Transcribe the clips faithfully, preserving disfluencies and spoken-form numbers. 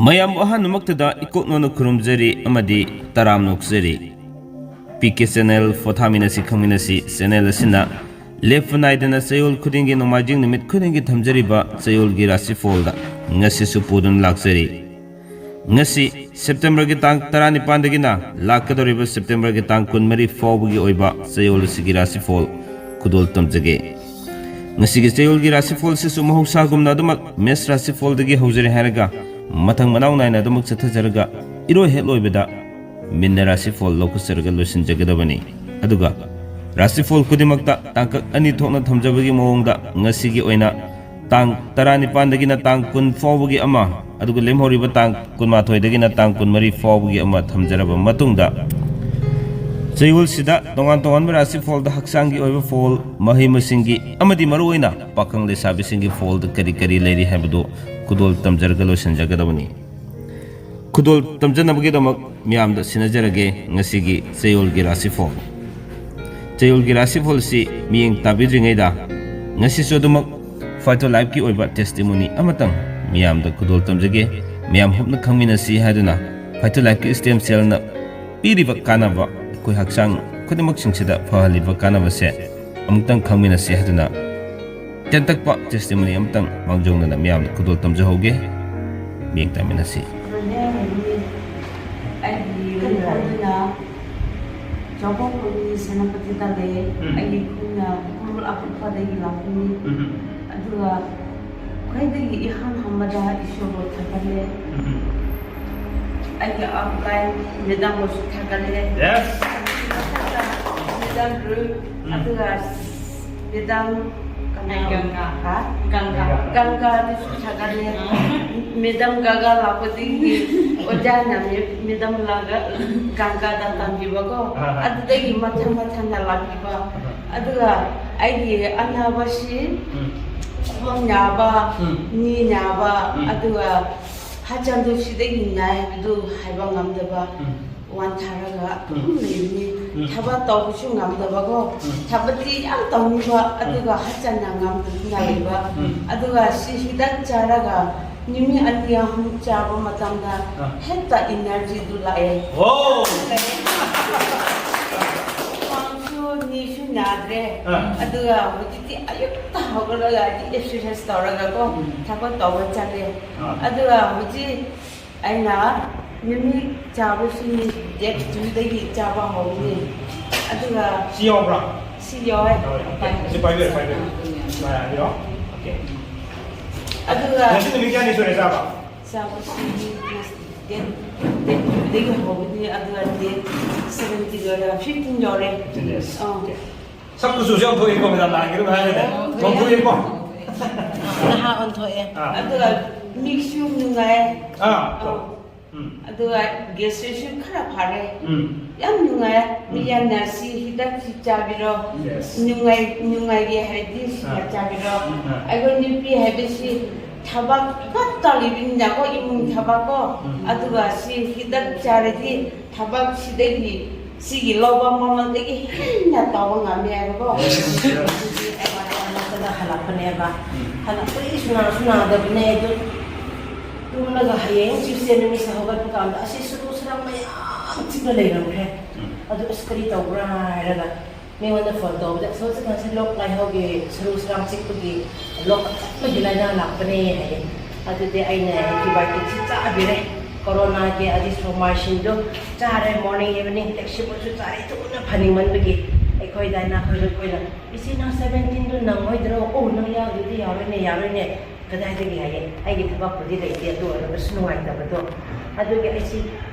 ꯃꯌꯥꯝꯕꯨ ꯑꯍꯥꯟꯕꯃꯛꯇꯗ ꯏꯀꯣꯛꯅꯣꯅ ꯈꯨꯔꯨꯝꯖꯔꯤ ꯑꯃꯗꯤ ꯇꯔꯥꯝꯅ ꯑꯣꯛꯆꯔꯤ꯫ ꯄꯤ ꯀꯦ ꯆꯦꯅꯦꯜ ꯐꯣꯊꯥꯃꯤꯟꯅꯁꯤ ꯈꯪꯃꯤꯟꯅꯁꯤ ꯆꯦꯅꯦꯜ ꯑꯁꯤꯅ ꯂꯦꯞꯄ ꯅꯥꯏꯗꯅ ꯆꯌꯣꯜ ꯈꯨꯗꯤꯡꯒꯤ ꯅꯣꯡꯃꯥꯏꯖꯤꯡ ꯅꯨꯃꯤꯠ ꯈꯨꯗꯤꯡꯒꯤ ꯊꯝꯖꯔꯤꯕ ꯆꯌꯣꯜꯒꯤ ꯔꯥꯁꯤꯐꯣꯜꯗ ꯉꯁꯤꯁꯨ ꯄꯨꯗꯨꯅ ꯂꯥꯛꯆꯔꯤ꯫ ꯉꯁꯤ ꯁꯦꯞꯇꯦꯝꯕꯔꯒꯤ ꯇꯥꯡ ꯇꯔꯥꯅꯤꯄꯥꯟꯗꯒꯤꯅ ꯂꯥꯛꯀꯗꯧꯔꯤꯕ ꯁꯦꯞꯇꯦꯝꯕꯔꯒꯤ ꯇꯥꯡ ꯀꯨꯟꯃꯔꯤ ꯐꯥꯎꯕꯒꯤ ꯑꯣꯏꯕ ꯆꯌꯣꯜ ꯑꯁꯤꯒꯤ ꯔꯥꯁꯤꯐꯣꯜ ꯈꯨꯗꯣꯜ ꯇꯝꯖꯒꯦ꯫ ꯉꯁꯤꯒꯤ ꯆꯌꯣꯜꯒꯤ ꯔꯥꯁꯤꯐꯣꯜꯁꯤꯁꯨ ꯃꯍꯧꯁꯥꯒꯨꯝꯅ ꯑꯗꯨꯃꯛ ꯃꯦꯁ ꯔꯥꯁꯤꯐꯣꯜꯗꯒꯤ ꯍꯧꯖꯔꯦ ꯍꯥꯏꯔꯒ ꯃꯊꯪ ꯃꯅꯥꯎ ꯅꯥꯏꯅ ꯑꯗꯨꯃꯛ ꯆꯠꯊꯖꯔꯒ ꯏꯔꯣꯏ ꯍꯦꯛ ꯂꯣꯏꯕꯗ ꯃꯤꯟꯅ ꯔꯥꯁꯤꯐꯣꯜ ꯂꯧꯈꯠꯆꯔꯒ ꯂꯣꯏꯁꯤꯟꯖꯒꯗꯕꯅꯤ꯫ ꯑꯗꯨꯒ ꯔꯥꯁꯤꯐꯣꯜ ꯈꯨꯗꯤꯡꯃꯛꯇ ꯇꯥꯡꯀꯛ ꯑꯅꯤ ꯊꯣꯛꯅ ꯊꯝꯖꯕꯒꯤ ꯃꯑꯣꯡꯗ ꯉꯁꯤꯒꯤ ꯑꯣꯏꯅ ꯇꯥꯡ ꯇꯔꯥꯅꯤꯄꯥꯟꯗꯒꯤꯅ ꯇꯥꯡ ꯀꯨꯟ ꯐꯥꯎꯕꯒꯤ ꯑꯃ, ꯑꯗꯨꯒ ꯂꯦꯝꯍꯧꯔꯤꯕ ꯇꯥꯡ ꯀꯨꯟꯃꯥꯊꯣꯏꯗꯒꯤꯅ ꯇꯥꯡ ꯀꯨꯟꯃꯔꯤ ꯐꯥꯎꯕꯒꯤ ꯑꯃ ꯊꯝꯖꯔꯕ ꯃꯇꯨꯡꯗ, ꯆꯌꯣꯜꯁꯤꯗ ꯇꯣꯉꯥꯟ ꯇꯣꯉꯥꯟꯕ ꯔꯥꯁꯤꯐꯣꯜꯗ ꯍꯛꯆꯥꯡꯒꯤ ꯑꯣꯏꯕ ꯐꯣꯜ, ꯃꯍꯩ ꯃꯁꯤꯡꯒꯤ ꯑꯃꯗꯤ ꯃꯔꯨꯑꯣꯏꯅ ꯄꯥꯈꯪ ꯂꯩꯁꯥꯕꯤꯁꯤꯡꯒꯤ ꯐꯣꯜꯗ ꯀꯔꯤ ꯀꯔꯤ ꯂꯩꯔꯤ ꯍꯥꯏꯕꯗꯨ ꯈꯨꯗꯣꯜ ꯇꯝꯖꯔꯒ ꯂꯣꯏꯁꯤꯟꯖꯒꯗꯕꯅꯤ꯫ ꯈꯨꯗꯣꯜ ꯇꯝꯖꯅꯕꯒꯤꯗꯃꯛ ꯃꯤꯌꯥꯝꯗ ꯁꯤꯟꯅꯖꯔꯒꯦ ꯉꯁꯤꯒꯤ ꯆꯌꯣꯜꯒꯤ ꯔꯥꯁꯤꯐꯣꯜ꯫ ꯆꯌꯣꯜꯒꯤ ꯔꯥꯁꯤꯐꯣꯜ ꯑꯁꯤ ꯃꯤꯠꯌꯦꯡ ꯇꯥꯕꯤꯗ꯭ꯔꯤꯉꯩꯗ ꯉꯁꯤꯁꯨ ꯑꯗꯨꯃꯛ ꯐꯥꯏꯇꯣ ꯂꯥꯏꯐꯀꯤ ꯑꯣꯏꯕ ꯇꯦꯁꯇꯤꯃꯣꯅꯤ ꯑꯃꯇꯪ ꯃꯤꯌꯥꯝꯗ ꯈꯨꯗꯣꯜ ꯇꯝꯖꯒꯦ꯫ ꯃꯤꯌꯥꯝ ꯍꯨꯞꯅ ꯈꯪꯃꯤꯟꯅꯁꯤ ꯍꯥꯏꯗꯨꯅ ꯐꯥꯏꯇꯣ ꯂꯥꯏꯐꯀꯤ ꯁ꯭ꯇꯦꯝ ꯁꯦꯜꯅ ꯄꯤꯔꯤꯕ ꯀꯥꯟꯅꯕ, ꯑꯩꯈꯣꯏ ꯍꯛꯆꯥꯡ ꯈꯨꯗꯤꯡꯃꯛꯁꯤꯡꯁꯤꯗ ꯐꯍꯜꯂꯤꯕ ꯀꯥꯟꯅꯕꯁꯦ ꯑꯃꯨꯛꯇꯪ ꯈꯪꯃꯤꯟꯅꯁꯤ ꯍꯥꯏꯗꯨꯅ ꯇꯦꯟꯇꯛꯄ ꯇꯦꯁꯇꯤꯃꯣꯅꯤ ꯑꯃꯇꯪ ꯃꯥꯡꯖꯧꯅꯅ ꯃꯤꯌꯥꯝꯗ ꯈꯨꯗꯣꯜ ꯇꯝꯖꯍꯧꯒꯦ꯫ ꯃꯤꯠꯌꯦꯡ ꯇꯥꯃꯤꯟꯅꯁꯤ꯫ ꯑꯩꯒꯤ ꯃꯤꯡ ꯍꯥꯏꯗꯨꯅ ꯆꯥꯎꯕ ꯈꯨꯜꯒꯤ ꯁꯦꯅꯥꯄꯇꯤꯗ ꯂꯩ꯫ ꯎꯝ꯫ ꯑꯩꯒꯤ ꯈꯨꯟꯅ ꯎꯈ꯭ꯔꯨꯜ ꯑꯄꯤꯛꯄꯗꯒꯤ ꯂꯥꯛꯄꯅꯤ꯫ ꯎꯝ꯫ ꯑꯗꯨꯒ ꯈ꯭ꯋꯥꯏꯗꯒꯤ ꯏꯍꯥꯟ ꯍꯥꯟꯕꯗ ꯏꯁꯣꯔꯕꯨ ꯊꯥꯒꯠꯂꯦ꯫ ꯎꯝ꯫ ꯑꯩꯒꯤ ꯑꯥꯎꯠꯂꯥꯏꯟ ꯃꯦꯗꯥꯝꯕꯨꯁꯨ ꯊꯥꯒꯠꯂꯦ꯫ Yes꯫ ꯃꯦꯗꯥꯝ ꯔꯨ, ꯎꯝ꯫ ꯑꯗꯨꯒ ꯃꯦꯗꯥꯝ ꯀꯅꯥ? ꯒꯪꯒꯥ꯫ ꯍꯥ? ꯒꯪꯒꯥ꯫ ꯒꯪꯒꯥꯗꯨꯁꯨ ꯊꯥꯒꯠꯂꯦ꯫ ꯎꯝ꯫ ꯃꯦꯗꯥꯝ ꯒꯪꯒꯥ ꯂꯥꯛꯄꯗꯒꯤ ꯑꯣꯖꯥꯅ ꯃꯦ-, ꯃꯦꯗꯥꯝ ꯂꯥꯒ-, ꯒꯪꯒꯥꯗ ꯇꯝꯕꯤꯕꯀꯣ꯫ ꯑꯥ꯫ ꯑꯗꯨꯗꯒꯤ ꯃꯊꯪ ꯃꯊꯪꯗ ꯂꯥꯛꯄꯤꯕ꯫ ꯑꯥ꯫ ꯑꯗꯨꯒ ꯑꯩꯒꯤ ꯑꯅꯥꯕꯁꯤ ꯎꯝ꯫ ꯈꯣꯡ ꯅꯥꯕ, ꯎꯝ꯫ ꯅꯤ ꯅꯥꯕ, ꯎꯝ꯫ ꯑꯗꯨꯒ ꯍꯛꯆꯥꯡꯗꯣ ꯁꯤꯗꯒꯤ ꯅꯥꯏ ꯍꯥꯏꯕꯗꯨ ꯍꯥꯏꯕ ꯉꯝꯗꯕ꯫ ꯎꯝ꯫ ꯋꯥꯟꯊꯔꯒ ꯑꯗꯨꯝ ꯎꯝ꯫ ꯂꯩꯕꯅꯤ꯫ ꯎꯝ꯫ ꯊꯕꯛ ꯇꯧꯕꯁꯨ ꯉꯝꯗꯕꯀꯣ꯫ ꯎꯝ꯫ ꯊꯕꯛꯇꯤ ꯌꯥꯝ ꯇꯧꯅꯤꯡꯕ, ꯎꯝ꯫ ꯑꯗꯨꯒ ꯍꯛꯆꯥꯡꯅ ꯉꯝꯗꯗꯨꯅ ꯂꯩꯕ꯫ ꯎꯝ꯫ ꯑꯗꯨꯒ ꯁꯤ ꯍꯤꯗꯥꯛ ꯆꯥꯔꯒ ꯅꯨꯃꯤꯠ ꯑꯅꯤ ꯑꯍꯨꯝ ꯆꯥꯕ ꯃꯇꯝꯗ ꯑꯥ꯫ ꯍꯦꯛꯇ ꯏꯅꯔꯖꯤꯗꯨ ꯂꯥꯛꯑꯦ꯫ ꯑꯣ꯫ ꯈ꯭ꯋꯥꯡꯁꯨ ꯅꯤꯁꯨ ꯅꯥꯗ꯭ꯔꯦ꯫ ꯑꯥ꯫ ꯑꯗꯨꯒ ꯍꯧꯖꯤꯛꯇꯤ ꯑꯌꯨꯛꯇ ꯍꯧꯒꯠꯂꯒ ꯑꯩꯗꯤ ꯑꯦꯛꯁꯔꯁꯥꯏꯁ ꯇꯧꯔꯒꯀꯣ ꯎꯝ꯫ ꯊꯕꯛ ꯇꯧꯕ ꯆꯠꯂꯦ꯫ ꯑꯥ꯫ ꯑꯗꯨꯒ ꯍꯧꯖꯤꯛ ꯑꯩꯅ ꯅꯨꯃꯤꯠ ꯆꯥꯕꯁꯤ ꯗꯦꯠ ꯇꯨꯗꯒꯤ ꯆꯥꯕ ꯍꯧꯕꯅꯤ꯫ ꯑꯗꯨꯒ ꯁꯤ ꯌꯥꯎꯕ꯭ꯔꯥ? ꯁꯤ ꯌꯥꯎꯋꯦ꯫ ꯌꯥꯎꯋꯦ꯫ ꯑꯣꯀꯦ꯫ ꯁꯤ ꯄꯥꯏꯕꯤꯔꯣ, ꯄꯥꯏꯕꯤꯔꯣ꯫ ꯄꯥꯏꯕꯤꯔꯣ꯫ ꯑꯣꯀꯦ꯫ ꯑꯗꯨꯒ ꯉꯁꯤ ꯅꯨꯃꯤꯠ ꯀꯌꯥꯅꯤ ꯁꯨꯔꯦ ꯆꯥꯕ? ꯆꯥꯕꯁꯤ ꯗꯦꯠ, ꯗꯦꯠ ꯇꯨꯗꯒꯤ ꯍꯧꯕꯅꯤ, ꯑꯗꯨꯒ ꯗꯦꯠ ꯁꯚꯦꯟꯇꯤꯟ ꯂꯣꯏꯔꯒ ꯐꯤꯐꯇꯤꯟ ꯌꯧꯔꯦ꯫ Yes. ꯑꯥ꯫ ꯑꯣꯀꯦ꯫ ꯁꯛ ꯀꯨꯆꯨꯁꯨ ꯌꯥꯝ ꯊꯣꯛꯏꯀꯣ, ꯃꯦꯗꯥꯝ, ꯅꯍꯥꯟꯒꯤꯗꯨꯒ ꯍꯥꯏꯔꯒꯗꯤ꯫ ꯌꯥꯝ ꯊꯣꯛꯏꯀꯣ꯫ ꯅꯍꯥ ꯑꯣꯟꯊꯣꯛꯑꯦ꯫ ꯑꯥ꯫ ꯑꯗꯨꯒ ꯃꯤꯛꯁꯁꯨ ꯅꯨꯡꯉꯥꯏ꯫ ꯑꯥ꯫ ꯑꯥ꯫ ꯎꯝ꯫ ꯑꯗꯨꯒ ꯒꯦꯁꯇ꯭ꯔꯤꯛꯁꯨ ꯈꯔ ꯐꯔꯦ꯫ ꯎꯝ꯫ ꯌꯥꯝ ꯅꯨꯡꯉꯥꯏ꯫ ꯎꯝ꯫ ꯃꯤꯌꯥꯝꯅ ꯁꯤ ꯍꯤꯗꯥꯛꯁꯤ ꯆꯥꯕꯤꯔꯣ꯫ Yes. ꯅꯨꯡꯉꯥꯏ, ꯅꯨꯡꯉꯥꯏꯒꯦ ꯍꯥꯏꯔꯗꯤ ꯁꯤꯅ ꯑꯥ꯫ ꯆꯥꯕꯤꯔꯣ꯫ ꯎꯝ, ꯑꯥ꯫ ꯑꯩꯈꯣꯏ ꯅꯨꯄꯤ ꯍꯥꯏꯕꯁꯤ ꯊꯕꯛ ꯈꯛꯇ ꯂꯩꯕꯅꯤꯅꯀꯣ, ꯏꯃꯨꯡ ꯊꯕꯛ ꯀꯣ꯫ ꯎꯝ꯫ ꯑꯗꯨꯒ ꯁꯤ ꯍꯤꯗꯥꯛ ꯆꯥꯔꯗꯤ ꯊꯕꯛ ꯁꯤꯗꯒꯤ, ꯁꯤꯒꯤ ꯂꯧꯕ ꯃꯃꯜꯗꯒꯤ ꯍꯦꯟꯅ ꯇꯧꯕ ꯉꯝꯃꯦ ꯍꯥꯏꯕꯀꯣ꯫ Yes. ꯑꯗꯨꯗꯤ ꯑꯩ ꯃꯔꯛ ꯃꯔꯛꯇ ꯍꯜꯂꯛꯄꯅꯦꯕ꯫ ꯎꯝ꯫ ꯍꯜꯂꯛꯄꯗꯤ ꯁꯨꯅꯥꯁꯨ ꯅꯥꯗꯕꯅꯦ꯫ ꯑꯗꯨ ꯇꯨꯝꯂꯒ ꯍꯌꯦꯡ ꯆꯤꯞꯁꯦ ꯅꯨꯃꯤꯠꯁꯦ ꯍꯧꯒꯠꯄ ꯀꯥꯟꯗ ꯑꯁꯤ ꯁꯔꯨ ꯁꯔꯥꯡ ꯃꯌꯥꯝ ꯆꯤꯛꯂ ꯂꯩꯔꯝꯈ꯭ꯔꯦ꯫ ꯎꯝ꯫ ꯑꯗꯨ ꯑꯁ ꯀꯔꯤ ꯇꯧꯕ꯭ꯔꯥ ꯍꯥꯏꯔꯒ ꯃꯤꯉꯣꯟꯗ ꯐꯣꯟ ꯇꯧꯕꯗ, "ꯍꯧꯖꯤꯛꯀꯥꯟꯁꯦ ꯂꯣꯛ ꯂꯥꯏꯍꯧꯒꯤ ꯁꯔꯨ ꯁꯔꯥꯡ ꯆꯤꯛꯄꯒꯤ ꯂꯣꯛ ꯑꯀꯟꯕꯒꯤ ꯂꯥꯏꯅꯥ ꯂꯥꯛꯄꯅꯦ" ꯍꯥꯏꯌꯦ꯫ ꯑꯗꯨꯗꯤ ꯑꯩꯅ ꯑꯦꯟꯇꯤꯕꯥꯏꯑꯣꯇꯤꯛꯁꯤ ꯆꯥꯕꯤꯔꯦ꯫ ꯀꯣꯔꯣꯅꯥꯒꯤ ꯑꯖꯤꯊ꯭ꯔꯣꯃꯥꯏꯁꯤꯟꯗꯨ ꯆꯥꯔꯦ, ꯃꯣꯔꯅꯤꯡ ꯏꯚꯤꯅꯤꯡ ꯇꯦꯛꯁꯤꯕꯨꯁꯨ ꯆꯥꯔꯦ꯫ ꯊꯨꯅ ꯐꯅꯤꯡꯃꯟꯕꯒꯤ ꯑꯩꯈꯣꯏ ꯗꯥꯏꯅꯥ ꯈꯣꯏꯗ ꯑꯩꯈꯣꯏꯅ, "ꯏꯆꯦ, ꯅꯪ ꯁꯚꯦꯟꯇꯤꯟꯗꯨ ꯅꯪꯉꯣꯏꯗ꯭ꯔꯣ?" "ꯑꯣ, ꯅꯪ ꯌꯥꯎꯗ꯭ꯔꯗꯤ ꯌꯥꯔꯣꯏꯅꯦ, ꯌꯥꯔꯣꯏꯅꯦ꯫ ꯀꯗꯥꯏꯗꯒꯤ?" ꯍꯥꯏꯌꯦ꯫ ꯑꯩꯒꯤ ꯊꯕꯛꯄꯨꯗꯤ ꯂꯩꯇꯦ, ꯑꯗꯨ ꯑꯣꯏꯔꯒꯁꯨ ꯅꯨꯡꯉꯥꯏꯇꯕꯗꯣ꯫ ꯑꯗꯨꯒꯤ ꯑꯩꯁꯤ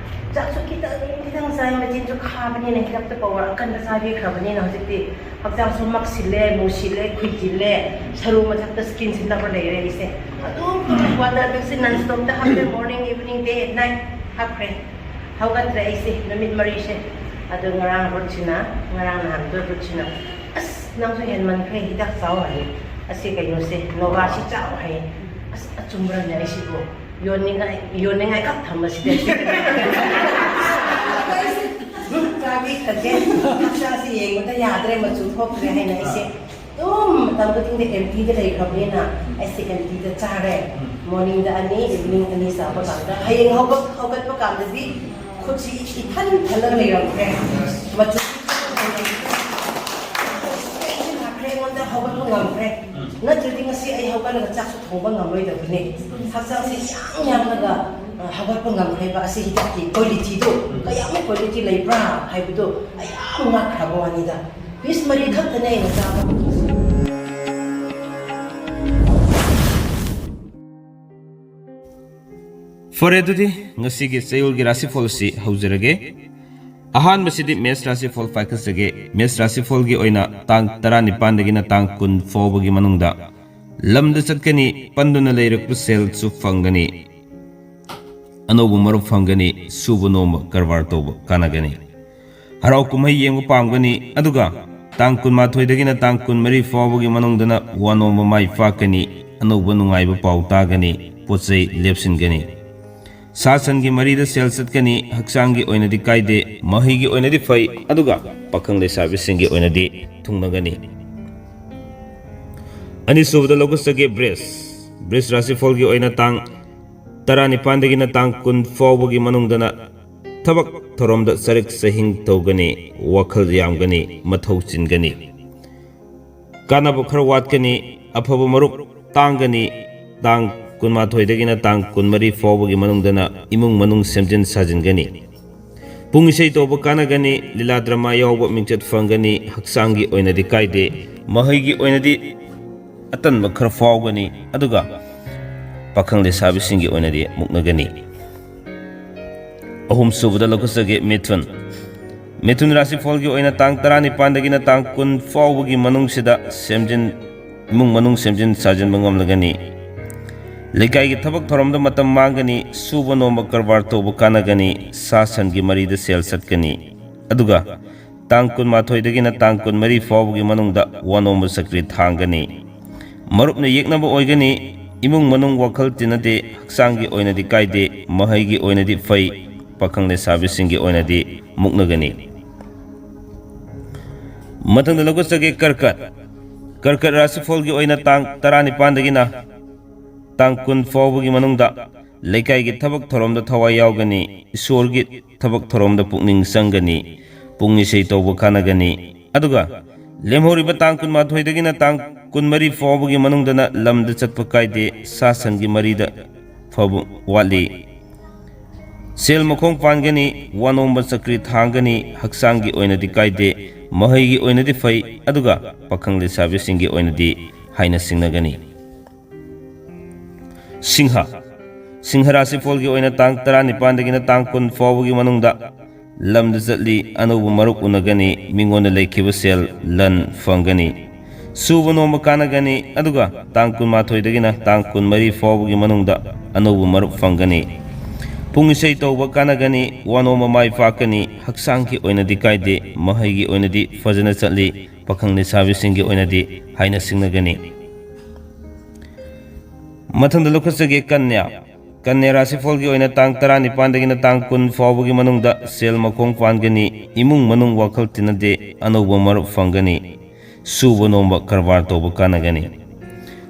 ꯆꯥꯛꯁꯨ ꯈꯤꯇꯪ ꯈꯤꯇꯪ ꯆꯥꯏ, ꯃꯆꯤꯟꯁꯨ ꯈꯥꯕꯅꯤꯅ ꯍꯤꯗꯥꯛꯇ ꯄꯋꯥꯔ ꯑꯀꯟꯕ ꯆꯥꯕꯤꯈ꯭ꯔꯕꯅꯤꯅ ꯍꯧꯖꯤꯛꯇꯤ ꯍꯛꯆꯥꯡꯁꯨ ꯃꯛꯁꯤꯜꯂꯦ, ꯃꯨꯁꯤꯜꯂꯦ, ꯈꯨꯏꯖꯤꯜꯂꯦ, ꯁꯔꯨ ꯃꯊꯛꯇ ꯁ꯭ꯀꯤꯟꯁꯤ ꯅꯞꯄ ꯂꯩꯔꯦ ꯑꯩꯁꯦ꯫ ꯑꯗꯨꯝ ꯋꯥꯇꯔ ꯕꯦꯒꯁꯦ ꯅꯟ ꯁ꯭ꯇꯣꯞꯇ ꯍꯥꯞꯄꯦ, morning, evening, day and night ꯍꯥꯞꯈ꯭ꯔꯦ꯫ ꯍꯧꯒꯠꯇ꯭ꯔꯦ ꯑꯩꯁꯦ ꯅꯨꯃꯤꯠ ꯃꯔꯤꯁꯦ꯫ ꯑꯗꯨ ꯉꯔꯥꯡ ꯔꯨꯠꯁꯤꯅ, ꯉꯔꯥꯡ ꯅꯍꯥꯟꯗꯣ ꯔꯨꯠꯁꯤꯅ, "ꯑꯁ, ꯅꯪꯁꯨ ꯍꯦꯟꯃꯟꯈ꯭ꯔꯦ, ꯍꯤꯗꯥꯛ ꯆꯥꯎ" ꯍꯥꯏꯌꯦ꯫ "ꯑꯁꯤ ꯀꯩꯅꯣꯁꯦ, ꯅꯣꯚꯥꯁꯤ ꯆꯥꯎ" ꯍꯥꯏꯌꯦ꯫ ꯑꯁ, ꯑꯆꯨꯝꯕ꯭ꯔꯅꯦ? ꯑꯩꯁꯤꯕꯨ ꯌꯣꯟꯅꯤꯡꯉꯥꯏ, ꯌꯣꯟꯅꯤꯡꯉꯥꯏ ꯈꯛ ꯊꯝꯕꯁꯤꯗ ꯑꯩꯁꯦ ꯆꯥꯕꯤꯈ꯭ꯔꯒꯦ꯫ ꯏꯆꯥꯁꯤ ꯌꯦꯡꯕꯗ ꯌꯥꯗ꯭ꯔꯦ, ꯃꯆꯨ ꯊꯣꯛꯇ꯭ꯔꯦ ꯍꯥꯏꯅ ꯑꯩꯁꯦ ꯑꯗꯨꯝ ꯃꯇꯝ ꯈꯨꯗꯤꯡꯗ ꯑꯦꯝꯇꯤꯗ ꯂꯩꯈ꯭ꯔꯕꯅꯤꯅ ꯑꯩꯁꯦ ꯑꯦꯝꯇꯤꯗ ꯆꯥꯔꯦ꯫ ꯃꯣꯔꯅꯤꯡꯗ ꯑꯅꯤ, ꯏꯚꯤꯅꯤꯡ ꯑꯅꯤ ꯆꯥꯕ ꯀꯥꯟꯗ ꯍꯌꯦꯡ ꯍꯧꯒꯠ ꯍꯧꯒꯠꯄ ꯀꯥꯟꯗꯗꯤ ꯈꯨꯠꯁꯤ ꯏꯊꯟ ꯊꯜꯂꯒ ꯂꯩꯔꯝꯈ꯭ꯔꯦ꯫ ꯃꯆꯨ ꯂꯥꯛꯈ꯭ꯔꯦ, ꯑꯩꯉꯣꯟꯗ ꯍꯧꯒꯠꯄ ꯉꯝꯈ꯭ꯔꯦ꯫ ꯅꯠꯇ꯭ꯔꯗꯤ ꯉꯁꯤ ꯑꯩ ꯍꯧꯒꯠꯂꯒ ꯆꯥꯛꯁꯨ ꯊꯣꯡꯕ ꯉꯝꯂꯣꯏꯗꯕꯅꯤ꯫ ꯍꯛꯆꯥꯡꯁꯦ ꯌꯥꯡ ꯌꯥꯡꯂꯒ, ꯑ, ꯍꯧꯒꯠꯄ ꯉꯝꯈ꯭ꯔꯦꯕ꯫ ꯑꯁꯤ ꯍꯤꯗꯥꯛꯀꯤ ꯀ꯭ꯋꯥꯂꯤꯇꯤꯗꯣ ꯀꯌꯥꯃꯨꯛ ꯀ꯭ꯋꯥꯂꯤꯇꯤ ꯂꯩꯕ꯭ꯔꯥ ꯍꯥꯏꯕꯗꯣ ꯑꯩ ꯌꯥꯝ ꯉꯛꯈ꯭ꯔꯕ ꯋꯥꯅꯤꯗ꯫ ꯄꯤꯁ ꯃꯔꯤ ꯈꯛꯇꯅꯦ ꯑꯩꯅ ꯆꯥꯕ ꯐꯪꯕꯁꯦ꯫ ꯐꯔꯦ, ꯑꯗꯨꯗꯤ ꯉꯁꯤꯒꯤ ꯆꯌꯣꯜꯒꯤ ꯔꯥꯁꯤꯐꯣꯜ ꯑꯁꯤ ꯍꯧꯖꯔꯒꯦ꯫ ꯑꯍꯥꯟꯕꯁꯤꯗꯤ ꯃꯦꯁ ꯔꯥꯁꯤꯐꯣꯜ ꯄꯥꯏꯈꯠꯆꯒꯦ꯫ ꯃꯦꯁ ꯔꯥꯁꯤꯐꯣꯜꯒꯤ ꯑꯣꯏꯅ ꯇꯥꯡ ꯇꯔꯥꯅꯤꯄꯥꯟꯗꯒꯤꯅ ꯇꯥꯡ ꯀꯨꯟ ꯐꯥꯎꯕꯒꯤ ꯃꯅꯨꯡꯗ ꯂꯝꯗ ꯆꯠꯀꯅꯤ, ꯄꯟꯗꯨꯅ ꯂꯩꯔꯛꯄ ꯁꯦꯜꯁꯨ ꯐꯪꯒꯅꯤ, ꯑꯅꯧꯕ ꯃꯔꯨꯞ ꯐꯪꯒꯅꯤ, ꯁꯨꯕ ꯅꯣꯝꯕ ꯀꯔꯕꯥꯔ ꯇꯧꯕ ꯀꯥꯟꯅꯒꯅꯤ꯫ ꯍꯔꯥꯎ ꯀꯨꯝꯍꯩ ꯌꯦꯡꯕ ꯄꯥꯝꯒꯅꯤ꯫ ꯑꯗꯨꯒ ꯇꯥꯡ ꯀꯨꯟꯃꯥꯊꯣꯏꯗꯒꯤꯅ ꯇꯥꯡ ꯀꯨꯟꯃꯔꯤ ꯐꯥꯎꯕꯒꯤ ꯃꯅꯨꯡꯗꯅ ꯋꯥ ꯅꯣꯝꯕ ꯃꯥꯏ ꯄꯥꯛꯀꯅꯤ, ꯑꯅꯧꯕ ꯅꯨꯡꯉꯥꯏꯕ ꯄꯥꯎ ꯇꯥꯒꯅꯤ, ꯄꯣꯠ ꯆꯩ ꯂꯦꯞꯁꯤꯟꯒꯅꯤ꯫ ꯁꯥ ꯁꯟꯒꯤ ꯃꯔꯤꯗ ꯁꯦꯜ ꯆꯠꯀꯅꯤ, ꯍꯛꯆꯥꯡꯒꯤ ꯑꯣꯏꯅꯗꯤ ꯀꯥꯏꯗꯦ, ꯃꯍꯩꯒꯤ ꯑꯣꯏꯅꯗꯤ ꯐꯩ, ꯑꯗꯨꯒ ꯄꯥꯈꯪ ꯂꯩꯁꯥꯕꯤꯁꯤꯡꯒꯤ ꯑꯣꯏꯅꯗꯤ ꯊꯨꯡꯅꯒꯅꯤ꯫ ꯑꯅꯤꯁꯨꯕꯗ ꯂꯧꯈꯠꯆꯒꯦ ꯕ꯭ꯔꯤꯖ꯫ ꯕ꯭ꯔꯤꯖ ꯔꯥꯁꯤꯐꯣꯜꯒꯤ ꯑꯣꯏꯅ ꯇꯥꯡ ꯇꯔꯥꯅꯤꯄꯥꯟꯗꯒꯤꯅ ꯇꯥꯡ ꯀꯨꯟ ꯐꯥꯎꯕꯒꯤ ꯃꯅꯨꯡꯗꯅ ꯊꯕꯛ ꯊꯧꯔꯝꯗ ꯆꯔꯛ ꯆꯍꯤꯡ ꯇꯧꯒꯅꯤ, ꯋꯥꯈꯜ ꯌꯥꯝꯒꯅꯤ, ꯃꯊꯧ ꯆꯤꯟꯒꯅꯤ꯫ ꯀꯥꯟꯅꯕ ꯈꯔ ꯋꯥꯠꯀꯅꯤ, ꯑꯐꯕ ꯃꯔꯨꯞ ꯇꯥꯡꯒꯅꯤ꯫ ꯇꯥꯡ ꯀꯨꯟꯃꯥꯊꯣꯏꯗꯒꯤꯅ ꯇꯥꯡ ꯀꯨꯟꯃꯔꯤ ꯐꯥꯎꯕꯒꯤ ꯃꯅꯨꯡꯗꯅ ꯏꯃꯨꯡ ꯃꯅꯨꯡ ꯁꯦꯝꯖꯤꯟ ꯁꯥꯖꯤꯟꯒꯅꯤ꯫ ꯄꯨꯡ ꯏꯁꯩ ꯇꯧꯕ ꯀꯥꯟꯅꯒꯅꯤ, ꯂꯤꯂꯥ ꯗ꯭ꯔꯃꯥ ꯌꯥꯎꯕ ꯃꯤꯡꯆꯠ ꯐꯪꯒꯅꯤ, ꯍꯛꯆꯥꯡꯒꯤ ꯑꯣꯏꯅꯗꯤ ꯀꯥꯏꯗꯦ, ꯃꯍꯩꯒꯤ ꯑꯣꯏꯅꯗꯤ ꯑꯇꯟꯕ ꯈꯔ ꯐꯥꯎꯒꯅꯤ, ꯑꯗꯨꯒ ꯄꯥꯈꯪ ꯂꯩꯁꯥꯕꯤꯁꯤꯡꯒꯤ ꯑꯣꯏꯅꯗꯤ ꯃꯨꯛꯅꯒꯅꯤ꯫ ꯑꯍꯨꯝꯁꯨꯕꯗ ꯂꯧꯈꯠꯆꯒꯦ ꯃꯤꯊꯨꯟ꯫ ꯃꯤꯊꯨꯟ ꯔꯥꯁꯤꯐꯣꯜꯒꯤ ꯑꯣꯏꯅ ꯇꯥꯡ ꯇꯔꯥꯅꯤꯄꯥꯟꯗꯒꯤꯅ ꯇꯥꯡ ꯀꯨꯟ ꯐꯥꯎꯕꯒꯤ ꯃꯅꯨꯡꯁꯤꯗ ꯁꯦꯝꯖꯤꯟ, ꯏꯃꯨꯡ ꯃꯅꯨꯡ ꯁꯦꯝꯖꯤꯟ ꯁꯥꯖꯤꯟꯕ ꯉꯝꯂꯒꯅꯤ꯫ ꯂꯩꯀꯥꯏꯒꯤ ꯊꯕꯛ ꯊꯧꯔꯝꯗ ꯃꯇꯝ ꯃꯥꯡꯒꯅꯤ, ꯁꯨꯕ ꯅꯣꯝꯕ ꯀꯔꯕꯥꯔ ꯇꯧꯕ ꯀꯥꯟꯅꯒꯅꯤ, ꯁꯥ ꯁꯟꯒꯤ ꯃꯔꯤꯗ ꯁꯦꯜ ꯆꯠꯀꯅꯤ꯫ ꯑꯗꯨꯒ ꯇꯥꯡ ꯀꯨꯟꯃꯥꯊꯣꯏꯗꯒꯤꯅ ꯇꯥꯡ ꯀꯨꯟꯃꯔꯤ ꯐꯥꯎꯕꯒꯤ ꯃꯅꯨꯡꯗ ꯋꯥꯅꯣꯝꯕ ꯆꯀ꯭ꯔꯤ ꯊꯥꯡꯒꯅꯤ꯫ ꯃꯔꯨꯞꯅ ꯌꯦꯛꯅꯕ ꯑꯣꯏꯒꯅꯤ꯫ ꯏꯃꯨꯡ ꯃꯅꯨꯡ ꯋꯥꯈꯜ ꯇꯤꯟꯅꯗꯦ, ꯍꯛꯆꯥꯡꯒꯤ ꯑꯣꯏꯅꯗꯤ ꯀꯥꯏꯗꯦ, ꯃꯍꯩꯒꯤ ꯑꯣꯏꯅꯗꯤ ꯐꯩ, ꯄꯥꯈꯪ ꯂꯩꯁꯥꯕꯤꯁꯤꯡꯒꯤ ꯑꯣꯏꯅꯗꯤ ꯃꯨꯛꯅꯒꯅꯤ꯫ ꯃꯊꯪꯗ ꯂꯧꯈꯠꯆꯒꯦ ꯀꯔꯀꯠ꯫ ꯀꯔꯀꯠ ꯔꯥꯁꯤꯐꯣꯜꯒꯤ ꯑꯣꯏꯅ ꯇꯥꯡ ꯇꯔꯥꯅꯤꯄꯥꯟꯗꯒꯤꯅ ꯇꯥꯡ ꯀꯨꯟ ꯐꯥꯎꯕꯒꯤ ꯃꯅꯨꯡꯗ ꯂꯩꯀꯥꯏꯒꯤ ꯊꯕꯛ ꯊꯧꯔꯝꯗ ꯊꯋꯥꯏ ꯌꯥꯎꯒꯅꯤ, ꯏꯁꯣꯔꯒꯤ ꯊꯕꯛ ꯊꯧꯔꯝꯗ ꯄꯨꯛꯅꯤꯡ ꯆꯪꯒꯅꯤ, ꯄꯨꯡ ꯏꯁꯩ ꯇꯧꯕ ꯀꯥꯟꯅꯒꯅꯤ꯫ ꯑꯗꯨꯒ ꯂꯦꯝꯍꯧꯔꯤꯕ ꯇꯥꯡ ꯀꯨꯟꯃꯥꯊꯣꯏꯗꯒꯤꯅ ꯇꯥꯡ ꯀꯨꯟꯃꯔꯤ ꯐꯥꯎꯕꯒꯤ ꯃꯅꯨꯡꯗꯅ ꯂꯝꯗ ꯆꯠꯄ ꯀꯥꯏꯗꯦ, ꯁꯥ ꯁꯟꯒꯤ ꯃꯔꯤꯗ ꯐꯕ ꯋꯥꯠꯂꯤ꯫ ꯁꯦꯜ ꯃꯈꯣꯡ ꯄꯥꯟꯒꯅꯤ, ꯋꯥꯅꯣꯝꯕ ꯆꯀ꯭ꯔꯤ ꯊꯥꯡꯒꯅꯤ, ꯍꯛꯆꯥꯡꯒꯤ ꯑꯣꯏꯅꯗꯤ ꯀꯥꯏꯗꯦ, ꯃꯍꯩꯒꯤ ꯑꯣꯏꯅꯗꯤ ꯐꯩ, ꯑꯗꯨꯒ ꯄꯥꯈꯪ ꯂꯩꯁꯥꯕꯤꯁꯤꯡꯒꯤ ꯑꯣꯏꯅꯗꯤ ꯍꯥꯏꯅ ꯁꯤꯡꯅꯒꯅꯤ꯫ ꯁꯤꯡꯍ, ꯁꯤꯡꯍ ꯔꯥꯁꯤꯐꯣꯜꯒꯤ ꯑꯣꯏꯅ ꯇꯥꯡ ꯇꯔꯥꯅꯤꯄꯥꯟꯗꯒꯤꯅ ꯇꯥꯡ ꯀꯨꯟ ꯐꯥꯎꯕꯒꯤ ꯃꯅꯨꯡꯗ ꯂꯝꯗ ꯆꯠꯂꯤ, ꯑꯅꯧꯕ ꯃꯔꯨꯞ ꯎꯅꯒꯅꯤ, ꯃꯤꯉꯣꯟꯗ ꯂꯩꯈꯤꯕ ꯁꯦꯜ ꯂꯟ ꯐꯪꯒꯅꯤ꯫ ꯁꯨꯕ ꯅꯣꯝꯕ ꯀꯥꯟꯅꯒꯅꯤ, ꯑꯗꯨꯒ ꯇꯥꯡ ꯀꯨꯟꯃꯥꯊꯣꯏꯗꯒꯤꯅ ꯇꯥꯡ ꯀꯨꯟꯃꯔꯤ ꯐꯥꯎꯕꯒꯤ ꯃꯅꯨꯡꯗ ꯑꯅꯧꯕ ꯃꯔꯨꯞ ꯐꯪꯒꯅꯤ꯫ ꯄꯨꯡ ꯏꯁꯩ ꯇꯧꯕ ꯀꯥꯟꯅꯒꯅꯤ, ꯋꯥꯅꯣꯝꯕ ꯃꯥꯏ ꯄꯥꯛꯀꯅꯤ, ꯍꯛꯆꯥꯡꯒꯤ ꯑꯣꯏꯅꯗꯤ ꯀꯥꯏꯗꯦ, ꯃꯍꯩꯒꯤ ꯑꯣꯏꯅꯗꯤ ꯐꯖꯅ ꯆꯠꯂꯤ, ꯄꯥꯈꯪ ꯂꯩꯁꯥꯕꯤꯁꯤꯡꯒꯤ ꯑꯣꯏꯅꯗꯤ ꯍꯥꯏꯅ ꯁꯤꯡꯅꯒꯅꯤ꯫ ꯃꯊꯪꯗ ꯂꯧꯈꯠꯆꯒꯦ ꯀꯟꯌꯥ꯫ ꯀꯟꯌꯥ ꯔꯥꯁꯤꯐꯣꯜꯒꯤ ꯑꯣꯏꯅ ꯇꯥꯡ ꯇꯔꯥꯅꯤꯄꯥꯟꯗꯒꯤꯅ ꯇꯥꯡ ꯀꯨꯟ ꯐꯥꯎꯕꯒꯤ ꯃꯅꯨꯡꯗ ꯁꯦꯜ ꯃꯈꯣꯡ ꯄꯥꯟꯒꯅꯤ, ꯏꯃꯨꯡ ꯃꯅꯨꯡ ꯋꯥꯈꯜ ꯇꯤꯟꯅꯗꯦ, ꯑꯅꯧꯕ ꯃꯔꯨꯞ ꯐꯪꯒꯅꯤ, ꯁꯨꯕ ꯅꯣꯝꯕ ꯀꯔꯕꯥꯔ ꯇꯧꯕ ꯀꯥꯟꯅꯒꯅꯤ꯫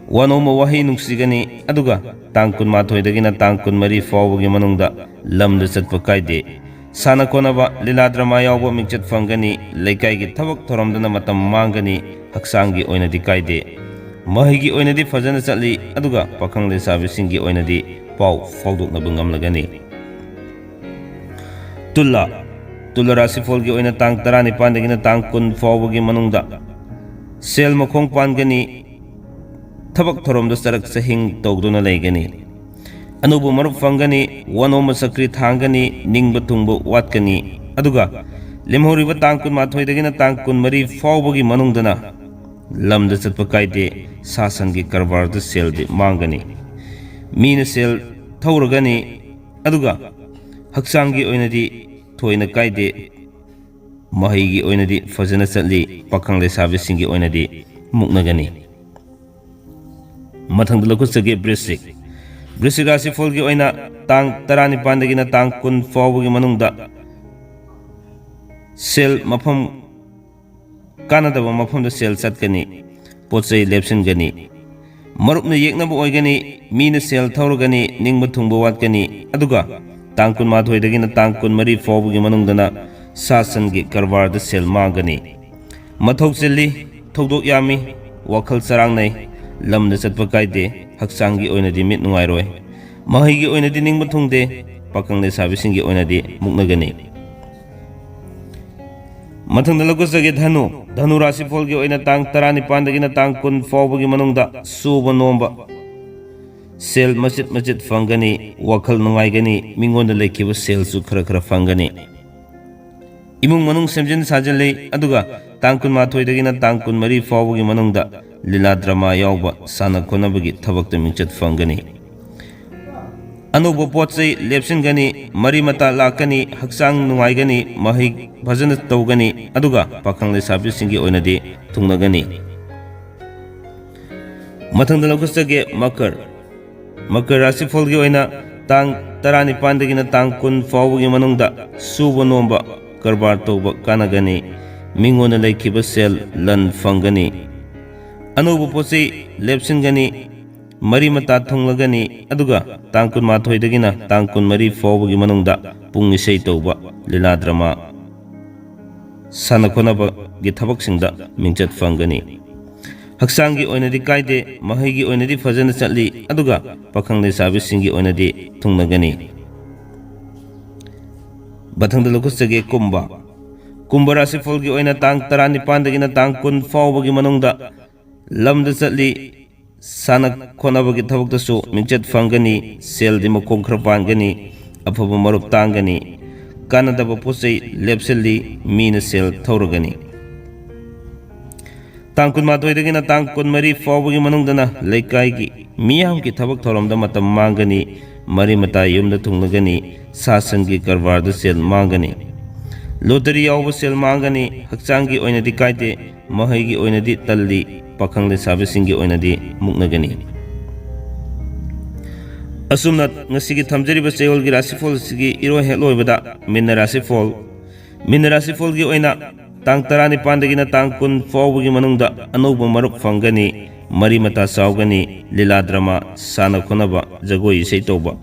ꯋꯥꯅꯣꯝꯕ ꯋꯥꯍꯩ ꯅꯨꯡꯁꯤꯒꯅꯤ, ꯑꯗꯨꯒ ꯇꯥꯡ ꯀꯨꯟꯃꯥꯊꯣꯏꯗꯒꯤꯅ ꯇꯥꯡ ꯀꯨꯟꯃꯔꯤ ꯐꯥꯎꯕꯒꯤ ꯃꯅꯨꯡꯗ ꯂꯝꯗ ꯆꯠꯄ ꯀꯥꯏꯗꯦ꯫ ꯁꯥꯟꯅ ꯈꯣꯠꯅꯕ, ꯂꯤꯂꯥ ꯗ꯭ꯔꯃꯥ ꯌꯥꯎꯕ ꯃꯤꯡꯆꯠ ꯐꯪꯒꯅꯤ, ꯂꯩꯀꯥꯏꯒꯤ ꯊꯕꯛ ꯊꯧꯔꯝꯗꯅ ꯃꯇꯝ ꯃꯥꯡꯒꯅꯤ, ꯍꯛꯆꯥꯡꯒꯤ ꯑꯣꯏꯅꯗꯤ ꯀꯥꯏꯗꯦ꯫ ꯃꯍꯩꯒꯤ ꯑꯣꯏꯅꯗꯤ ꯐꯖꯅ ꯆꯠꯂꯤ, ꯑꯗꯨꯒ ꯄꯥꯈꯪ ꯂꯩꯁꯥꯕꯤꯁꯤꯡꯒꯤ ꯑꯣꯏꯅꯗꯤ ꯄꯥꯎ ꯐꯥꯎꯗꯣꯛꯅꯕ ꯉꯝꯂꯒꯅꯤ꯫ ꯇꯨꯂꯥ, ꯇꯨꯂꯥ ꯔꯥꯁꯤꯐꯣꯜꯒꯤ ꯑꯣꯏꯅ ꯇꯥꯡ ꯇꯔꯥꯅꯤꯄꯥꯟꯗꯒꯤꯅ ꯇꯥꯡ ꯀꯨꯟ ꯐꯥꯎꯕꯒꯤ ꯃꯅꯨꯡꯗ ꯁꯦꯜ ꯃꯈꯣꯡ ꯄꯥꯟꯒꯅꯤ, ꯊꯕꯛ ꯊꯧꯔꯝꯗ ꯆꯔꯛ ꯆꯍꯤꯡ ꯇꯧꯗꯨꯅ ꯂꯩꯒꯅꯤ꯫ ꯑꯅꯧꯕ ꯃꯔꯨꯞ ꯐꯪꯒꯅꯤ, ꯋꯥꯅꯣꯝꯕ ꯆꯀ꯭ꯔꯤ ꯊꯥꯡꯒꯅꯤ, ꯅꯤꯡꯕ ꯊꯨꯡꯕ ꯋꯥꯠꯀꯅꯤ꯫ ꯑꯗꯨꯒ ꯂꯦꯝꯍꯧꯔꯤꯕ ꯇꯥꯡ ꯀꯨꯟꯃꯥꯊꯣꯏꯗꯒꯤꯅ ꯇꯥꯡ ꯀꯨꯟꯃꯔꯤ ꯐꯥꯎꯕꯒꯤ ꯃꯅꯨꯡꯗꯅ ꯂꯝꯗ ꯆꯠꯄ ꯀꯥꯏꯗꯦ, ꯁꯥ ꯁꯟꯒꯤ ꯀꯔꯕꯥꯔꯗ ꯁꯦꯜꯗꯤ ꯃꯥꯡꯒꯅꯤ꯫ ꯃꯤꯅ ꯁꯦꯜ ꯊꯧꯔꯒꯅꯤ, ꯑꯗꯨꯒ ꯍꯛꯆꯥꯡꯒꯤ ꯑꯣꯏꯅꯗꯤ ꯊꯣꯏꯅ ꯀꯥꯏꯗꯦ, ꯃꯍꯩꯒꯤ ꯑꯣꯏꯅꯗꯤ ꯐꯖꯅ ꯆꯠꯂꯤ, ꯄꯥꯈꯪ ꯂꯩꯁꯥꯕꯤꯁꯤꯡꯒꯤ ꯑꯣꯏꯅꯗꯤ ꯃꯨꯛꯅꯒꯅꯤ꯫ ꯃꯊꯪꯗ ꯂꯧꯈꯠꯆꯒꯦ ꯕ꯭ꯔꯤꯁꯤꯛ꯫ ꯕ꯭ꯔꯤꯁꯤꯛ ꯔꯥꯁꯤꯐꯣꯜꯒꯤ ꯑꯣꯏꯅ ꯇꯥꯡ ꯇꯔꯥꯅꯤꯄꯥꯟꯗꯒꯤꯅ ꯇꯥꯡ ꯀꯨꯟ ꯐꯥꯎꯕꯒꯤ ꯃꯅꯨꯡꯗ ꯁꯦꯜ ꯃꯐꯝ ꯀꯥꯟꯅꯗꯕ ꯃꯐꯝꯗ ꯁꯦꯜ ꯆꯠꯀꯅꯤ꯫ ꯄꯣꯠ ꯆꯩ ꯂꯦꯞꯁꯤꯟꯒꯅꯤ꯫ ꯃꯔꯨꯞꯅ ꯌꯦꯛꯅꯕ ꯑꯣꯏꯒꯅꯤ, ꯃꯤꯅ ꯁꯦꯜ ꯊꯧꯔꯒꯅꯤ, ꯅꯤꯡꯕ ꯊꯨꯡꯕ ꯋꯥꯠꯀꯅꯤ꯫ ꯑꯗꯨꯒ ꯇꯥꯡ ꯀꯨꯟꯃꯥꯊꯣꯏꯗꯒꯤꯅ ꯇꯥꯡ ꯀꯨꯟꯃꯔꯤ ꯐꯥꯎꯕꯒꯤ ꯃꯅꯨꯡꯗꯅ ꯁꯥ ꯁꯟꯒꯤ ꯀꯔꯕꯥꯔꯗ ꯁꯦꯜ ꯃꯥꯡꯒꯅꯤ꯫ ꯃꯊꯧ ꯆꯤꯜꯂꯤ, ꯊꯧꯗꯣꯛ ꯌꯥꯝꯃꯤ, ꯋꯥꯈꯜ ꯆꯔꯥꯡꯅꯩ, ꯂꯝꯗ ꯆꯠꯄ ꯀꯥꯏꯗꯦ, ꯍꯛꯆꯥꯡꯒꯤ ꯑꯣꯏꯅꯗꯤ ꯃꯤꯠ ꯅꯨꯡꯉꯥꯏꯔꯣꯏ, ꯃꯍꯩꯒꯤ ꯑꯣꯏꯅꯗꯤ ꯅꯤꯡꯕ ꯊꯨꯡꯗꯦ, ꯄꯥꯈꯪ ꯂꯩꯁꯥꯕꯤꯁꯤꯡꯒꯤ ꯑꯣꯏꯅꯗꯤ ꯃꯨꯛꯅꯒꯅꯤ꯫ ꯃꯊꯪꯗ ꯂꯧꯈꯠꯆꯒꯦ ꯙꯅꯨ꯫ ꯙꯅꯨ ꯔꯥꯁꯤꯐꯣꯜꯒꯤ ꯑꯣꯏꯅ ꯇꯥꯡ ꯇꯔꯥꯅꯤꯄꯥꯟꯗꯒꯤꯅ ꯇꯥꯡ ꯀꯨꯟ ꯐꯥꯎꯕꯒꯤ ꯃꯅꯨꯡꯗ ꯁꯨꯕ ꯅꯣꯝꯕ ꯁꯦꯜ ꯃꯆꯤꯠ ꯃꯆꯤꯠ ꯐꯪꯒꯅꯤ, ꯋꯥꯈꯜ ꯅꯨꯡꯉꯥꯏꯒꯅꯤ, ꯃꯤꯉꯣꯟꯗ ꯂꯩꯈꯤꯕ ꯁꯦꯜꯁꯨ ꯈꯔ ꯈꯔ ꯐꯪꯒꯅꯤ꯫ ꯏꯃꯨꯡ ꯃꯅꯨꯡ ꯁꯦꯝꯖꯤꯟ ꯁꯥꯖꯤꯜꯂꯤ, ꯑꯗꯨꯒ ꯇꯥꯡ ꯀꯨꯟꯃꯥꯊꯣꯏꯗꯒꯤꯅ ꯇꯥꯡ ꯀꯨꯟꯃꯔꯤ ꯐꯥꯎꯕꯒꯤ ꯃꯅꯨꯡꯗ ꯂꯤꯂꯥ ꯗ꯭ꯔꯃꯥ ꯌꯥꯎꯕ ꯁꯥꯟꯅ ꯈꯣꯠꯅꯕꯒꯤ ꯊꯕꯛꯇ ꯃꯤꯡꯆꯠ ꯐꯪꯒꯅꯤ꯫ ꯑꯅꯧꯕ ꯄꯣꯠ ꯆꯩ ꯂꯦꯞꯁꯤꯟꯒꯅꯤ, ꯃꯔꯤ ꯃꯇꯥ ꯂꯥꯛꯀꯅꯤ, ꯍꯛꯆꯥꯡ ꯅꯨꯡꯉꯥꯏꯒꯅꯤ, ꯃꯍꯩ ꯐꯖꯅ ꯇꯧꯒꯅꯤ, ꯑꯗꯨꯒ ꯄꯥꯈꯪ ꯂꯩꯁꯥꯕꯤꯁꯤꯡꯒꯤ ꯑꯣꯏꯅꯗꯤ ꯊꯨꯡꯅꯒꯅꯤ꯫ ꯃꯊꯪꯗ ꯂꯧꯈꯠꯆꯒꯦ ꯃꯀꯔ꯫ ꯃꯀꯔ ꯔꯥꯁꯤꯐꯣꯜꯒꯤ ꯑꯣꯏꯅ ꯇꯥꯡ ꯇꯔꯥꯅꯤꯄꯥꯟꯗꯒꯤꯅ ꯇꯥꯡ ꯀꯨꯟ ꯐꯥꯎꯕꯒꯤ ꯃꯅꯨꯡꯗ ꯁꯨꯕ ꯅꯣꯝꯕ ꯀꯔꯕꯥꯔ ꯇꯧꯕ ꯀꯥꯟꯅꯒꯅꯤ꯫ ꯃꯤꯉꯣꯟꯗ ꯂꯩꯈꯤꯕ ꯁꯦꯜ ꯂꯟ ꯐꯪꯒꯅꯤ꯫ ꯑꯅꯧꯕ ꯄꯣꯠ ꯆꯩ ꯂꯦꯞꯁꯤꯟꯒꯅꯤ, ꯃꯔꯤ ꯃꯇꯥ ꯊꯨꯡꯂꯒꯅꯤ, ꯑꯗꯨꯒ ꯇꯥꯡ ꯀꯨꯟꯃꯥꯊꯣꯏꯗꯒꯤꯅ ꯇꯥꯡ ꯀꯨꯟꯃꯔꯤ ꯐꯥꯎꯕꯒꯤ ꯃꯅꯨꯡꯗ ꯄꯨꯡ ꯏꯁꯩ ꯇꯧꯕ, ꯂꯤꯂꯥ ꯗ꯭ꯔꯃꯥ, ꯁꯥꯟꯅ ꯈꯣꯠꯅꯕꯒꯤ ꯊꯕꯛꯁꯤꯡꯗ ꯃꯤꯡꯆꯠ ꯐꯪꯒꯅꯤ꯫ ꯍꯛꯆꯥꯡꯒꯤ ꯑꯣꯏꯅꯗꯤ ꯀꯥꯏꯗꯦ, ꯃꯍꯩꯒꯤ ꯑꯣꯏꯅꯗꯤ ꯐꯖꯅ ꯆꯠꯂꯤ, ꯑꯗꯨꯒ ꯄꯥꯈꯪ ꯂꯩꯁꯥꯕꯤꯁꯤꯡꯒꯤ ꯑꯣꯏꯅꯗꯤ ꯊꯨꯡꯅꯒꯅꯤ꯫ ꯃꯊꯪꯗ ꯂꯧꯈꯠꯆꯒꯦ ꯀꯨꯝꯚ꯫ ꯀꯨꯝꯚ ꯔꯥꯁꯤꯐꯣꯜꯒꯤ ꯑꯣꯏꯅ ꯇꯥꯡ ꯇꯔꯥꯅꯤꯄꯥꯟꯗꯒꯤꯅ ꯇꯥꯡ ꯀꯨꯟ ꯐꯥꯎꯕꯒꯤ ꯃꯅꯨꯡꯗ ꯂꯝꯗ ꯆꯠꯂꯤ, ꯁꯥꯟꯅ ꯈꯣꯠꯅꯕꯒꯤ ꯊꯕꯛꯇꯁꯨ ꯃꯤꯡꯆꯠ ꯐꯪꯒꯅꯤ, ꯁꯦꯜꯗꯤ ꯃꯈꯣꯡ ꯈꯔ ꯄꯥꯟꯒꯅꯤ, ꯑꯐꯕ ꯃꯔꯨꯞ ꯇꯥꯡꯒꯅꯤ, ꯀꯥꯟꯅꯗꯕ ꯄꯣꯠ ꯆꯩ ꯂꯦꯞꯁꯤꯜꯂꯤ, ꯃꯤꯅ ꯁꯦꯜ ꯊꯧꯔꯒꯅꯤ꯫ ꯇꯥꯡ ꯀꯨꯟꯃꯥꯊꯣꯏꯗꯒꯤꯅ ꯇꯥꯡ ꯀꯨꯟꯃꯔꯤ ꯐꯥꯎꯕꯒꯤ ꯃꯅꯨꯡꯗꯅ ꯂꯩꯀꯥꯏꯒꯤ ꯃꯤꯌꯥꯝꯒꯤ ꯊꯕꯛ ꯊꯧꯔꯝꯗ ꯃꯇꯝ ꯃꯥꯡꯒꯅꯤ, ꯃꯔꯤ ꯃꯇꯥ ꯌꯨꯝꯗ ꯊꯨꯡꯂꯒꯅꯤ, ꯁꯥ ꯁꯟꯒꯤ ꯀꯔꯕꯥꯔꯗ ꯁꯦꯜ ꯃꯥꯡꯒꯅꯤ꯫ ꯂꯣꯇꯔꯤ ꯌꯥꯎꯕ ꯁꯦꯜ ꯃꯥꯡꯒꯅꯤ, ꯍꯛꯆꯥꯡꯒꯤ ꯑꯣꯏꯅꯗꯤ ꯀꯥꯏꯗꯦ, ꯃꯍꯩꯒꯤ ꯑꯣꯏꯅꯗꯤ ꯇꯜꯂꯤ, ꯄꯥꯈꯪ ꯂꯩꯁꯥꯕꯤꯁꯤꯡꯒꯤ ꯑꯣꯏꯅꯗꯤ ꯃꯨꯛꯅꯒꯅꯤ꯫ ꯑꯁꯨꯝꯅ ꯉꯁꯤꯒꯤ ꯊꯝꯖꯔꯤꯕ ꯆꯌꯣꯜꯒꯤ ꯔꯥꯁꯤꯐꯣꯜ ꯑꯁꯤꯒꯤ ꯏꯔꯣꯏ ꯍꯦꯛ ꯂꯣꯏꯕꯗ ꯃꯤꯟꯅ ꯔꯥꯁꯤꯐꯣꯜ, ꯃꯤꯟꯅ ꯔꯥꯁꯤꯐꯣꯜꯒꯤ ꯑꯣꯏꯅ ꯇꯥꯡ ꯇꯔꯥꯅꯤꯄꯥꯟꯗꯒꯤꯅ ꯇꯥꯡ ꯀꯨꯟ ꯐꯥꯎꯕꯒꯤ ꯃꯅꯨꯡꯗ ꯑꯅꯧꯕ ꯃꯔꯨꯞ ꯐꯪꯒꯅꯤ, ꯃꯔꯤ ꯃꯇꯥ ꯆꯥꯎꯒꯅꯤ, ꯂꯤꯂꯥ ꯗ꯭ꯔꯃꯥ, ꯁꯥꯟꯅ ꯈꯣꯠꯅꯕ, ꯖꯒꯣꯏ ꯏꯁꯩ ꯇꯧꯕ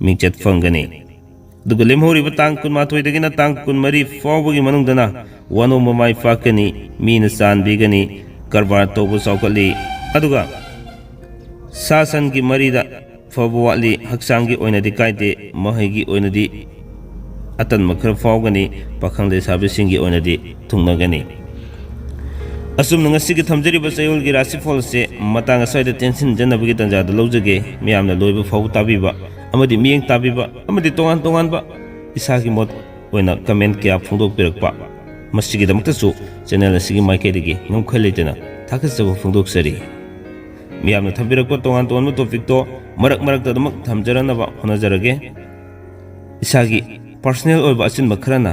ꯃꯤꯡꯆꯠ ꯐꯪꯒꯅꯤ꯫ ꯑꯗꯨꯒ ꯂꯦꯝꯍꯧꯔꯤꯕ ꯇꯥꯡ ꯀꯨꯟꯃꯥꯊꯣꯏꯗꯒꯤꯅ ꯇꯥꯡ ꯀꯨꯟꯃꯔꯤ ꯐꯥꯎꯕꯒꯤ ꯃꯅꯨꯡꯗꯅ ꯋꯥꯅꯣꯝꯕ ꯃꯥꯏ ꯄꯥꯛꯀꯅꯤ, ꯃꯤꯅ ꯆꯥꯟꯕꯤꯒꯅꯤ, ꯀꯔꯕꯥꯔ ꯇꯧꯕ ꯆꯥꯎꯈꯠꯂꯤ꯫ ꯑꯗꯨꯒ ꯁꯥ ꯁꯟꯒꯤ ꯃꯔꯤꯗ ꯐꯕ ꯋꯥꯠꯂꯤ, ꯍꯛꯆꯥꯡꯒꯤ ꯑꯣꯏꯅꯗꯤ ꯀꯥꯏꯗꯦ, ꯃꯍꯩꯒꯤ ꯑꯣꯏꯅꯗꯤ ꯑꯇꯟꯕ ꯈꯔ ꯐꯥꯎꯒꯅꯤ, ꯄꯥꯈꯪ ꯂꯩꯁꯥꯕꯤꯁꯤꯡꯒꯤ ꯑꯣꯏꯅꯗꯤ ꯊꯨꯡꯅꯒꯅꯤ꯫ ꯑꯁꯨꯝꯅ ꯉꯁꯤꯒꯤ ꯊꯝꯖꯔꯤꯕ ꯆꯌꯣꯜꯒꯤ ꯔꯥꯁꯤꯐꯣꯜ ꯑꯁꯤ ꯃꯇꯥꯡ ꯑꯁ꯭ꯋꯥꯏꯗ ꯇꯦꯟꯁꯤꯟꯖꯅꯕꯒꯤ ꯇꯥꯟꯖꯥꯗꯨ ꯂꯧꯖꯒꯦ꯫ ꯃꯤꯌꯥꯝꯅ ꯂꯣꯏꯕ ꯐꯥꯎꯕ ꯇꯥꯕꯤꯕ ꯑꯃꯗꯤ ꯃꯤꯠꯌꯦꯡ ꯇꯥꯕꯤꯕ ꯑꯃꯗꯤ ꯇꯣꯉꯥꯟ ꯇꯣꯉꯥꯟꯕ ꯏꯁꯥꯒꯤ ꯃꯣꯠ ꯑꯣꯏꯅ ꯀꯃꯦꯟ ꯀꯌꯥ ꯐꯣꯡꯗꯣꯛꯄꯤꯔꯛꯄ, ꯃꯁꯤꯒꯤꯗꯃꯛꯇꯁꯨ ꯆꯦꯅꯦꯜ ꯑꯁꯤꯒꯤ ꯃꯥꯏꯀꯩꯗꯒꯤ ꯉꯝꯈꯩ ꯂꯩꯇꯅ ꯊꯥꯒꯠꯆꯕ ꯐꯣꯡꯗꯣꯛꯆꯔꯤ꯫ ꯃꯤꯌꯥꯝꯅ ꯊꯝꯕꯤꯔꯛꯄ ꯇꯣꯉꯥꯟ ꯇꯣꯉꯥꯟꯕ ꯇꯣꯄꯤꯛꯇꯣ ꯃꯔꯛ ꯃꯔꯛꯇ ꯑꯗꯨꯃꯛ ꯊꯝꯖꯔꯛꯅꯕ ꯍꯣꯠꯅꯖꯔꯒꯦ꯫ ꯏꯁꯥꯒꯤ ꯄꯔꯁꯣꯅꯦꯜ ꯑꯣꯏꯕ ꯑꯆꯤꯟꯕ ꯈꯔꯅ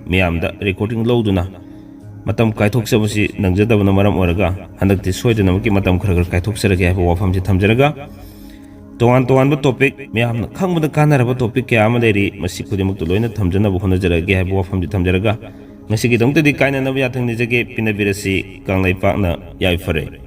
ꯃꯤꯌꯥꯝꯗ ꯔꯦꯀꯣꯔꯗꯤꯡ ꯂꯧꯗꯨꯅ ꯃꯇꯝ ꯀꯥꯏꯊꯣꯛꯆꯕꯁꯤ ꯅꯪꯖꯗꯕꯅ ꯃꯔꯝ ꯑꯣꯏꯔꯒ, ꯍꯟꯗꯛꯇꯤ ꯁꯣꯏꯗꯅꯃꯛꯀꯤ ꯃꯇꯝ ꯈꯔ ꯈꯔ ꯀꯥꯏꯊꯣꯛꯆꯔꯒꯦ ꯍꯥꯏꯕ ꯋꯥꯐꯝꯁꯤ ꯊꯝꯖꯔꯒ, ꯇꯣꯉꯥꯟ ꯇꯣꯉꯥꯟꯕ ꯇꯣꯄꯤꯛ, ꯃꯌꯥꯝꯅ ꯈꯪꯕꯗ ꯀꯥꯟꯅꯔꯕ ꯇꯣꯄꯤꯛ ꯀꯌꯥ ꯑꯃ ꯂꯩꯔꯤ, ꯃꯁꯤ ꯈꯨꯗꯤꯡꯃꯛꯇ ꯂꯣꯏꯅ ꯊꯝꯖꯅꯕ ꯍꯣꯠꯅꯖꯔꯒꯦ ꯍꯥꯏꯕ ꯋꯥꯐꯝꯁꯤ ꯊꯝꯖꯔꯒ, ꯉꯁꯤꯒꯤꯗꯃꯛꯇꯗꯤ ꯀꯥꯏꯅꯅꯕ ꯌꯥꯊꯪ ꯅꯤꯖꯒꯦ꯫ ꯄꯤꯅꯕꯤꯔꯁꯤ꯫ ꯀꯪꯂꯩꯄꯥꯛꯅ ꯌꯥꯏꯐꯔꯦ꯫